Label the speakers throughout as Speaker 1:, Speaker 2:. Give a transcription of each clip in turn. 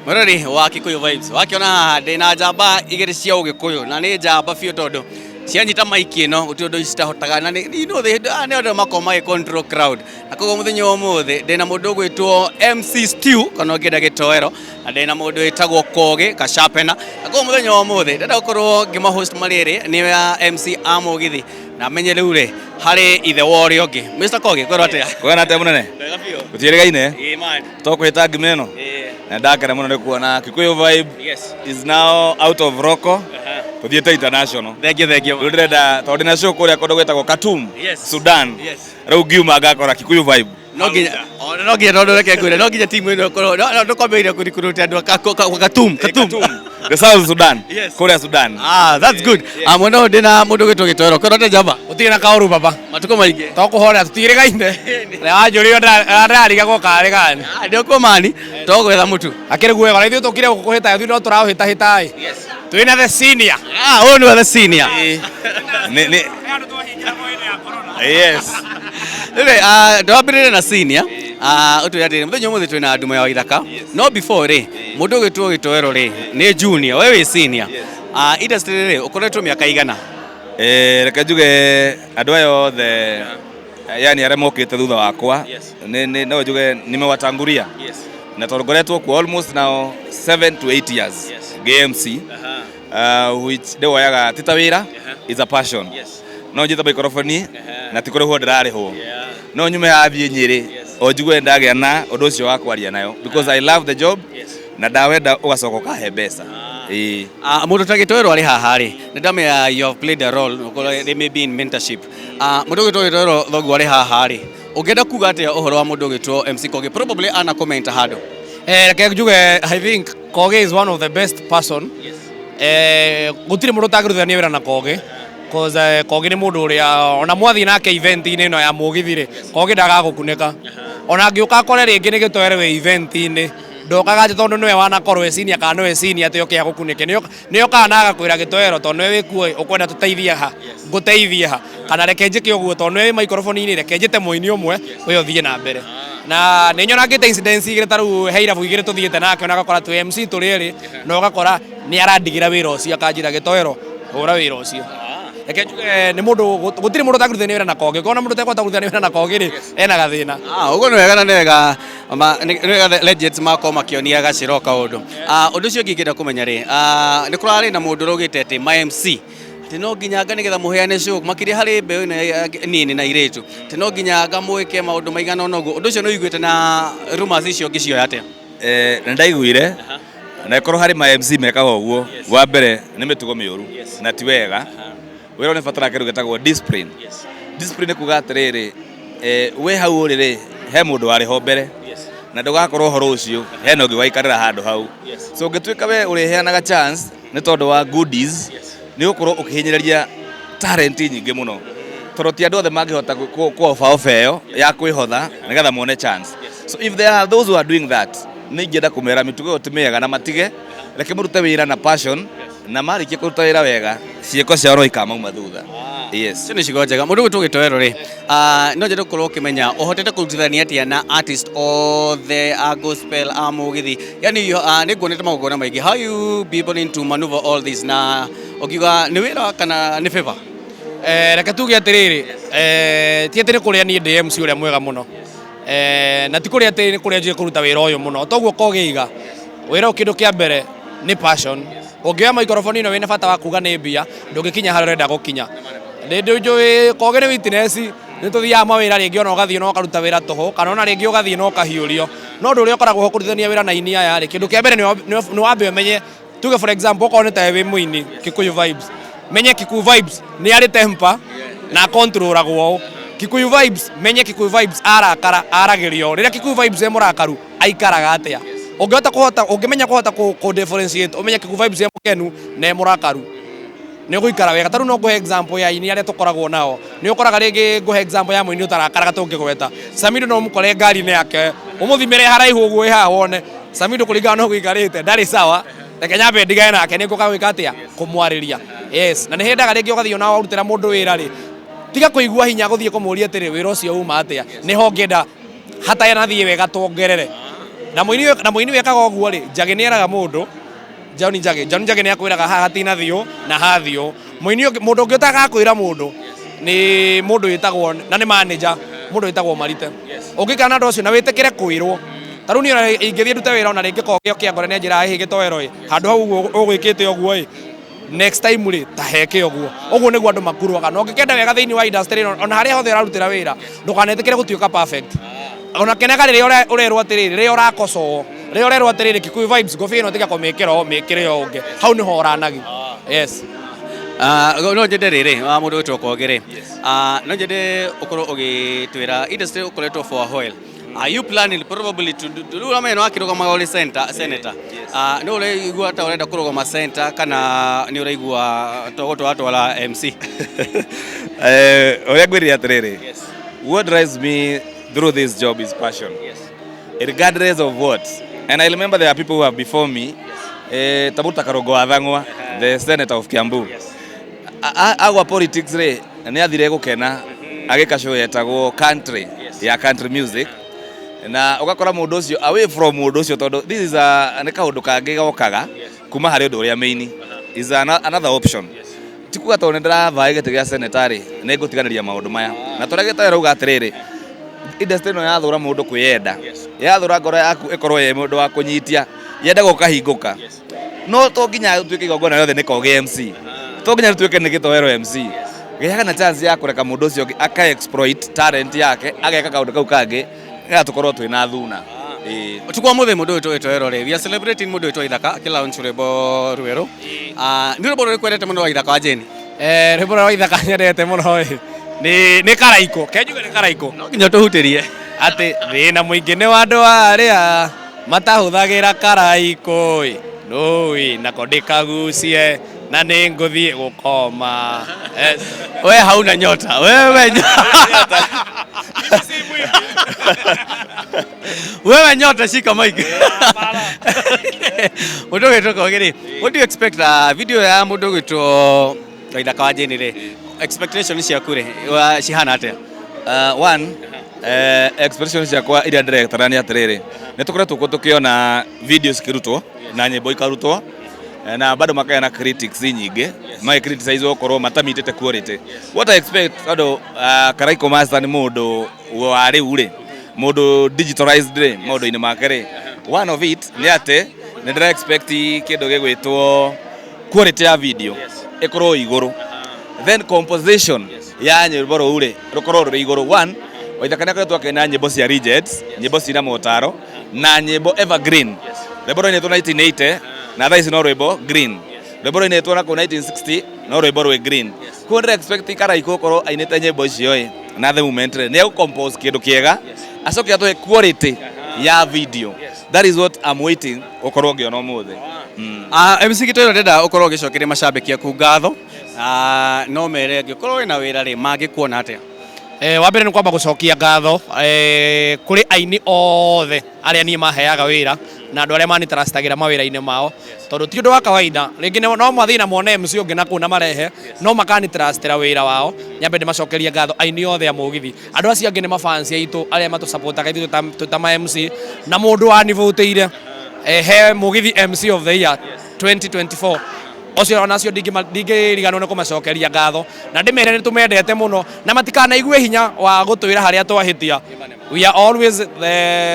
Speaker 1: Mwĩrori wa Kikuyu Vibes wakiona haha ndĩna njamba igĩrĩ cia ũgĩkũyũ na nĩ njamba biũ tondũ cianyita maiki ĩno gũtirĩ ũndũ citahotaga na nĩ you know they nĩ andũ makoragwo magĩ control crowd. Na koguo mũthenya wa ũmũthĩ ndĩna mũndũ ũgwĩtwo MC Stew kana ũngĩenda gĩtoero, na ndĩna mũndũ wĩtagwo Kogi Kashapena. Na koguo mũthenya wa ũmũthĩ ndĩrenda gũkorwo ngĩma host marĩ erĩ nĩ ya MC a Mũgithi na menye rĩu rĩ harĩ ithe wa ũrĩa ũngĩ. Mr Kogi, kwĩrwo atĩa?
Speaker 2: Kwĩna atĩa mũnene?
Speaker 1: Wega biũ.
Speaker 2: Gũtiĩrĩgaine?
Speaker 1: Ĩĩ man.
Speaker 2: Tũkwĩta ngima ĩno?
Speaker 1: Ĩĩ.
Speaker 2: Na ndakena mũno nĩ kuona Kikuyu Vibe is now out of local. Tũthiĩte international.
Speaker 1: Thank you, thank you.
Speaker 2: Rĩu ndĩrenda tondũ ndĩna show kũrĩa kũndũ gwĩtagwo Khartoum, Sudan. Rĩu ngiuma ngakora Kikuyu Vibe.
Speaker 1: No nginya tondũ reke ngwĩre no nginya timu ĩno ĩkorwo no ndũkwambĩrĩria kũrikuruta andũ a Khartoum, Khartoum.
Speaker 2: The South Sudan. Kũrĩa Sudan.
Speaker 1: Ah, that's good. Ah, mwena ũyũ ndĩna mũndũ ũgwĩtwo gĩtoero. Kwĩrwo atĩa njamba?
Speaker 3: Gũtirĩ na kaũru baba.
Speaker 1: Matukũ maingĩ.
Speaker 3: To kũhorera tũtigĩrĩgaine. Wanjũrio ndĩrarigagwo karĩ gani.
Speaker 1: Ah, ndĩũkuo mani to gwetha mũtu.
Speaker 3: Akĩrĩ guoya ona ithuĩ tũkire gũkũhĩta ithuĩ no tũraũhĩtahĩta ĩ. Twĩna the senior.
Speaker 1: Ah, ũyũ nĩwe the senior.
Speaker 2: Nĩ nĩ Yes.
Speaker 1: Rĩrĩ, ah, ndwambĩrĩre na senior. Ah, ũtwĩre atĩrĩrĩ, mũthenya ũmũthĩ twĩna Nduma ya Waithaka. No before rĩ, mũndũ ũgwĩtwo gĩtoero rĩ, nĩ junior, we wĩ senior. Ah, industry rĩ, ũkoretwo mĩaka igana?
Speaker 2: Reke njuge andũ aya othe yani arĩa mokĩte thutha wakwa nĩ no njuge nimewatangulia na tondũ ngoretwo kuo almost now 7 to 8 years ngĩ MC, which ndĩwoyaga ti ta wĩra, is a passion. No njĩte microphone na ti kũrĩhwo ndĩrarĩhwo, no nyume haha thiĩ Nyĩrĩ o njigue ndagĩa na ũndũ ũcio wa kwaria nayo because I love the job na ndawenda ũgacoka ũkahe mbeca, ĩĩ.
Speaker 1: Ah, mũndũ ta gĩtoero arĩ haha rĩ, nĩ ndamenya you have played a role ũkorwo they may be in mentorship. Ah, mũndũ ũgwĩtwo gĩtoero thoguo arĩ haha rĩ, ũngĩenda kuga atĩa ũhoro wa mũndũ ũgwĩtwo MC Kogi? Probably ana comment handũ.
Speaker 3: Reke njuge I think Kogi is one of the best person. Gũtirĩ mũndũ ũtangĩrutithania wĩra na Kogi. Cause Kogi nĩ mũndũ ũrĩa ona mwathiĩ nake event-inĩ ĩno ya mũgithi rĩ, Kogi ndagagũkunĩka. Ona angĩũka akore rĩngĩ nĩ gĩtoere wĩ event-inĩ, ndokaga atĩ tondũ nĩwe wanakorwo e senior kana nĩwe senior atĩ oke agũkunĩke. Nĩ okaga na agakwĩra, "Gĩtoero, tondũ nĩwe wĩkuo ĩ, ũkwenda tũteithie ha, ngũteithie ha, kana reke njĩke ũguo, tondũ nĩwe wĩ microphone-inĩ, reke njĩte mũini ũmwe we ũthiĩ na mbere." Na nĩ nyonangĩte incidents igĩrĩ, ta rĩu he irabu igĩrĩ tũthiĩte nake ona agakora twĩ MC tũrĩ erĩ na ũgakora nĩ arandigĩra wĩra ũcio akanjĩra, "Gĩtoero, hũra wĩra ũcio." Reke njuge nĩ mũndũ gũtirĩ mũndũ ũtangĩrutithania wĩra na Kogi. Ũngĩona mũndũ ũtekũhota kũrutithania wĩra na Kogi rĩ, ena gathĩna.
Speaker 1: Ah, ũguo nĩ wega na nĩ wega nĩ wega legends makorwo makĩonia gacĩra kaũndũ. Ah, ũndũ ũcio ũngĩ ingĩenda kũmenya rĩ, ah, nĩ kũrarĩ na mũndũ ũraugĩte atĩ ma MC atĩ no nginya anga nĩgetha mũheane show makĩria harĩ mbeũ ĩno nini na irĩtu, atĩ no nginya anga mwĩke maũndũ maigana ũna ũguo. Ũndũ ũcio nĩ ũiguĩte na rumors icio ũngĩcioya atĩa?
Speaker 2: Nĩ ndaiguire na ĩkorwo harĩ ma MC mekaga ũguo, wa mbere nĩ mĩtugo mĩũru na ti wega. Wĩra nĩ bataraga kĩndũ gĩtagwo discipline. Discipline nĩ kuga atĩrĩrĩ, we hau ũrĩ rĩ, he mũndũ warĩ ho mbere na ndũgakorwo ho rũciũ hena ũngĩ waikarĩra handũ hau. So ũngĩtuĩka we ũrĩheanaga chance nĩ tondũ wa goodies, nĩ ũgũkorwo ũkĩhinyĩrĩria talent nyingĩ mũno tondũ ti andũ othe mangĩhota kũ offer ĩyo ya kwĩhotha nĩgetha mone chance. So if there are those who are doing that, nĩ ingĩenda kũmera mĩtugo ĩyo ti mĩega na matige. Reke mũrute wĩra na passion, na marĩkia kũruta wĩra wega, ciĩko ciao no ikamauma thutha, yes.
Speaker 1: Icio nĩ ciugo njega. Mũndũ ũgwĩtwo gĩtoero rĩ, ah, no nyende gũkorwo ũkĩmenya ũhotete kũrutithania atĩa na artist othe a gospel a mũgithi, yani nĩ nguonete magongona maingĩ. How you be able to maneuver all this na ũngiuga nĩ wĩra kana nĩ favor?
Speaker 3: Reke tuge atĩrĩrĩ, ti atĩ nĩ kũrĩa niĩ ndĩ MC ũrĩa mwega mũno, na ti kũrĩa atĩ nĩ kũrĩa njũĩ kũruta wĩra ũyũ mũno toguo kogĩiga wĩra ũyũ. Kĩndũ kĩa mbere nĩ passion. Ũngĩoya microphone ĩno wĩna bata wa kuga nĩ mbia, ndũngĩkinya harĩa ũrenda gũkinya. Nĩ njũĩ Kogi nĩ witness, nĩ tũthiaga mawĩra rĩngĩ ona ũgathiĩ na ũkaruta wĩra tũhũ kana ona rĩngĩ ũgathiĩ na ũkahiũrio, no ũndũ ũrĩa ũkoragwo ho kũrutithania wĩra na aini aya rĩ, kĩndũ kĩa mbere nĩ wambe ũmenye, tuge for example okorwo nĩ tawe wĩ mũini Kikuyu Vibes, menye Kikuyu Vibes nĩ arĩ temper na controlagwo ũũ. Kikuyu Vibes, menye Kikuyu Vibes arakara aragĩrio, rĩrĩa Kikuyu Vibes e mũrakaru aikaraga atĩa. Ũngĩhota kũhota ũngĩmenya kũhota kũ differentiate, ũmenye Kikuyu Vibes e mũkenu na e mũrakaru, nĩ ũgũikara wega. Ta rĩu no ngũhe example ya aini arĩa tũkoragwo nao. Nĩ ũkoraga rĩngĩ ngũhe example ya mũini ũtarakaraga tũngĩgweta Samido, no ũmũkore ngari-inĩ yake ũmũthimĩre haraihu ũguo ĩ haha, wone Samido kũringana na ũguo aikarĩte ndarĩ sawa, reke nyambe ndigane nake, nĩ ngũka gwĩka atĩa kũmwarĩria. Yes, na nĩ hendaga rĩngĩ ũgathiĩ ona warutĩra mũndũ wĩra rĩ, tiga kũigua hinya gũthiĩ kũmũria atĩrĩ, "Wĩra ũcio uma atĩa? Nĩho ngĩenda hatanathiĩ wega tuongerere." Na mũini wekaga ũguo rĩ, Njagĩ nĩ eraga mũndũ John Njagĩ, John Njagĩ nĩ akwĩraga haha hatinathiũ na hathiũ. Mũini ũngĩ, mũndũ ũngĩ ũtagakwĩra mũndũ nĩ mũndũ wĩtagwo na nĩ manager, mũndũ wĩtagwo Marite. Ũngĩikara na andũ acio na wĩtĩkĩre kwĩrwo, ta rĩu niĩ ona ingĩthiĩ ndute wĩra ona rĩngĩ koge kĩangore nĩ anjĩraga, "Ĩ gĩtoero ĩ handũ hau ũguo ũgwĩkĩte ũguo ĩ, next time rĩ ta heke ũguo." Ũguo nĩguo andũ makuruaga. Na ũngĩkenda wega thĩinĩ wa industry ĩno, ona harĩa hothe ũrarutĩra wĩra, ndũkanetĩkĩre gũtuĩka perfect. Ona kenaga rĩrĩa ũrerwo atĩrĩrĩ, rĩrĩa ũrakocwo, rĩrĩa ũrerwo atĩrĩrĩ, "Kikuyu Vibes, ngobia ĩno tiga kũmĩkĩra ũũ, mĩkĩre ũũ ũngĩ," hau nĩho ũranagi. Yes.
Speaker 1: No nyende rĩrĩ wa mũndũ wĩtwo Kogi rĩ, no nyende ũkorwo ũgĩtwĩra industry ũkoretwo for a while. Are you planning probably to do rĩu ũramenya nĩ wakĩrũgamaga ũrĩ center senator? Nĩ ũraigua ta ũrenda kũrũgama center kana nĩ ũraigua to gũtwaratwara MC?
Speaker 2: Ũrĩa ngwĩrire atĩrĩrĩ, what drives me through this job is passion, regardless of what. And I remember there are people who are before me, ta Karungo wa Thang'wa, the senator of Kiambu. Agwa politics rĩ, nĩ athire gũkena agĩka show yetagwo country ya country music, na ũgakora mũndũ ũcio away from mũndũ ũcio, tondũ this is a nĩ kaũndũ kangĩ gokaga kuma harĩ ũndũ ũrĩa main is another option. Ti kuga tondũ nĩ ndĩravae gĩtĩ gĩa senator rĩ, nĩ ngũtiganĩria maũndũ maya. Na tũrĩa gĩtoero rauga atĩrĩrĩ, industry ĩno yathũra mũndũ kwĩyenda, yathũra ngoro yaku ĩkorwo ĩ mũndũ wa kũnyitia, yenda gũkahingũka. No to nginya ũtuĩke igongona rĩothe nĩ Kogi MC, to nginya rĩtuĩke nĩ gĩtoero MC. Gĩaga na chance ya kũreka mũndũ ũcio ũngĩ aka exploit talent yake, ageka kaũndũ kau kangĩ, nĩgetha tũkorwo twĩna thuna. Ĩĩ.
Speaker 1: Ũtukũ wa mũthĩ mũndũ wĩtwo Gĩtoero rĩ, we are celebrating mũndũ wĩtwo Ithaka akĩlaunch rwĩmbo rwerũ. Nĩ rwĩmbo rũrĩkũ wendete mũno rwa Ithaka wa Jane?
Speaker 3: Rwĩmbo rwa Ithaka nyendete mũno ĩ nĩ Karaikũ, kenjuge nĩ Karaikũ.
Speaker 1: No nginya tũhutĩrie.
Speaker 3: Atĩ thĩna mũingĩ nĩ wa andũ arĩa matahũthagĩra karaikũ ĩ, nũĩ nako ndĩkagucie na nĩ ngũthiĩ gũkoma. Yes.
Speaker 1: We hauna nyota wewe, wewe nyota, shika mic. Mũndũ ũgwĩtwo Kogi rĩ, what do you expect video ya mũndũ ũgwĩtwo Ithaka wa Jane rĩ, expectation ciaku rĩ cihana atĩa?
Speaker 2: One, expectation ciakwa iria ndĩretara nĩ atĩrĩrĩ, nĩ tũkoretwo kuo tũkĩona video cikĩrutwo na nyĩmbo ikarutwo, na bado makagĩa na critics nyingĩ magĩ criticize gũkorwo matamitĩte quality. What I expect, tondũ Karaiko Master nĩ mũndũ wa rĩu rĩ, mũndũ digitalized rĩ maũndũ-inĩ make rĩ, one of it nĩ atĩ nĩ ndĩra expect kĩndũ gĩgwĩtwo quality ya video ĩkorwo igũrũ, then composition ya nyĩmbo rũu rĩ rũkorwo rũrĩ igũrũ. One, Waithaka nĩ akoretwo akĩina nyĩmbo cia legends, nyĩmbo cina motaro na nyĩmbo evergreen. Rwĩmbo rũinĩtwo 1980 na thaa ici no rwĩmbo green, rwĩmbo rũinĩtwo na kũu 1960 no rwĩmbo rwĩ green. Koguo ndĩra expect Karaikũ gũkorwo ainĩte nyĩmbo icio ĩ na the moment rĩ nĩ egũcompose kĩndũ kĩega, acoke atũhe quality ya video. That is what I'm waiting gũkorwo ngĩona ũmũthĩ.
Speaker 1: MC Gĩtoero, ndĩrenda ũkorwo ũgĩcokeria macambĩki aku ngatho. No mere angĩkorwo wĩna wĩra rĩ, mangĩkuona atĩa?
Speaker 3: Wa mbere nĩ kwamba gũcokia ngatho kũrĩ aini othe arĩa niĩ maheaga wĩra na andũ arĩa manitrustagĩra mawĩra-inĩ mao, tondũ ti ũndũ wa kawaida. Rĩngĩ no mathiĩ na mone MC ũngĩ na kũu na marehe, no makanitrustĩra wĩra wao. Nyambe ndĩmacokerie ngatho aini othe a mũgithi. Andũ acio angĩ nĩ mafans aitũ arĩa matũsupportaga ithuĩ twĩ ta ma MC, na mũndũ wanivũtĩire he mũgithi MC of the year 2024 ũcio, onacio ndingĩriganwo nĩ kũmacokeria ngatho na ndĩmere nĩ tũmendete mũno na matikanaigue hinya wa gũtwĩra harĩa twahĩtia. We are always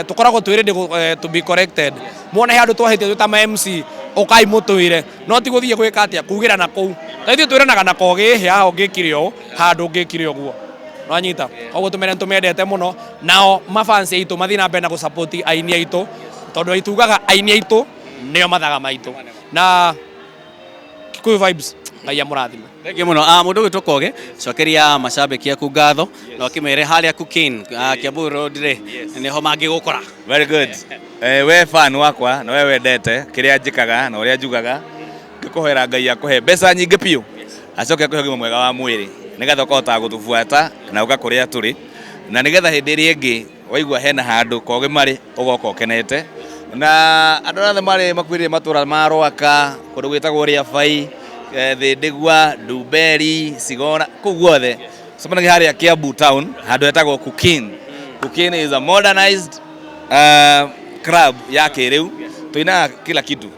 Speaker 3: tũkoragwo twĩ ready to be corrected. Muone he handũ twahĩtia twĩ ta ma MC, ũkai mũtwĩre, no ti gũthiĩ gwĩka atĩa kugĩra na kũu. Ta ithuĩ twĩranaga na kogĩ haha ũngĩkire ũũ, handũ ũngĩkire ũguo, nwanyita. Koguo tũmere nĩ tũmendete mũno, nao mafans aitũ mathiĩ na mbere na gũsupport aini aitũ, tondũ tugaga aini aitũ nĩo mathaga maitũ. Na Kikuyu Vibes, Ngai amũrathime.
Speaker 1: Thank you mũno. Mũndũ ũgwĩtwo Koge, cokeria macambĩki aku ngatho na ũkĩmere harĩa Kukin, Kiambu Road rĩ, nĩho mangĩgũkora.
Speaker 2: Very good. We fan wakwa na we wendete kĩrĩa njĩkaga na ũrĩa njugaga, ngĩkũhoera Ngai akũhe mbeca nyingĩ biũ, acoke akũhe ũgima mwega wa mwĩrĩ, nĩgetha ũkahotaga gũtũbuata na ũka kũrĩa tũrĩ, na nĩgetha hĩndĩ ĩrĩa ĩngĩ waigua hena handũ Kogi marĩ ũgoka ũkenete. Na andũ arĩa othe marĩ makuĩrĩire matũra ma Rwaka, kũndũ gwĩtagwo Rĩabai, Thĩndĩgua, Ndumberi, Cigora, kũu guothe cemanagia harĩa Kiambu town, handũ hetagwo Kukin. Kukin is a modernized Club ya kĩrĩu tũinaga kila kitu,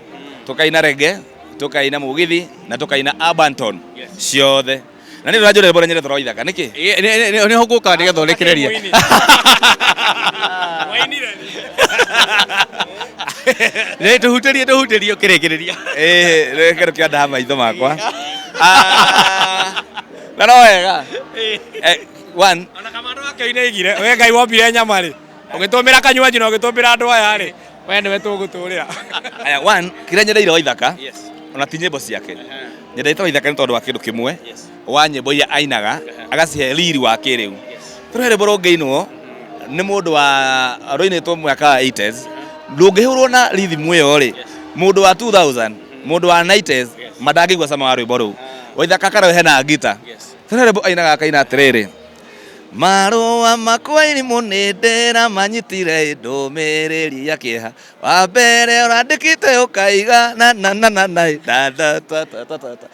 Speaker 2: tukaina reggae, tukaina mugithi na tukaina arbantone ciothe, na nĩ ndĩranjũria rwĩmbo nyendete rwa Ithaka nĩkĩ?
Speaker 1: Nĩ ho ngũka nĩgetha ũrĩkĩrĩrie.
Speaker 3: Wainire.
Speaker 1: Nĩ tũhutĩrie, tũhutĩrie ũkĩrĩkĩrĩria.
Speaker 2: Ĩĩ, rĩ kĩndũ kĩa maitho makwa. Ah, na no wega. One
Speaker 3: Ona kamano wake inaigire we Ngai wombire nyama rĩ, ũgĩtũmĩra kanywaji na ũgĩtũmbĩra andũ aya rĩ, we nĩwe tũgũtũrĩra.
Speaker 2: Aya, one kĩrĩa nyendeire wa Ithaka ona ti nyĩmbo ciake, nyendete wa Ithaka nĩ tondũ wa kĩndũ kĩmwe, wa nyĩmbo iria ainaga agacihe riri wa kĩrĩu. Tondũ he rwĩmbo rũngĩinwo nĩ mũndũ wa rũinĩtwo mwaka wa 80s, ndũngĩhũrwo na rhythm ĩyo rĩ, mũndũ wa 2000, mũndũ wa 90s mandangĩigua cama wa rwĩmbo rũu. Waithaka akarehe na ngita. Tondũ he rwĩmbo ainaga akaina atĩrĩrĩ, "Marũa makwa irimũ nĩ ndĩra manyitire ndũmĩrĩri ya kĩeha, wa mbere ũrandĩkĩte ũkaiga na na na na na da da ta ta ta ta ta."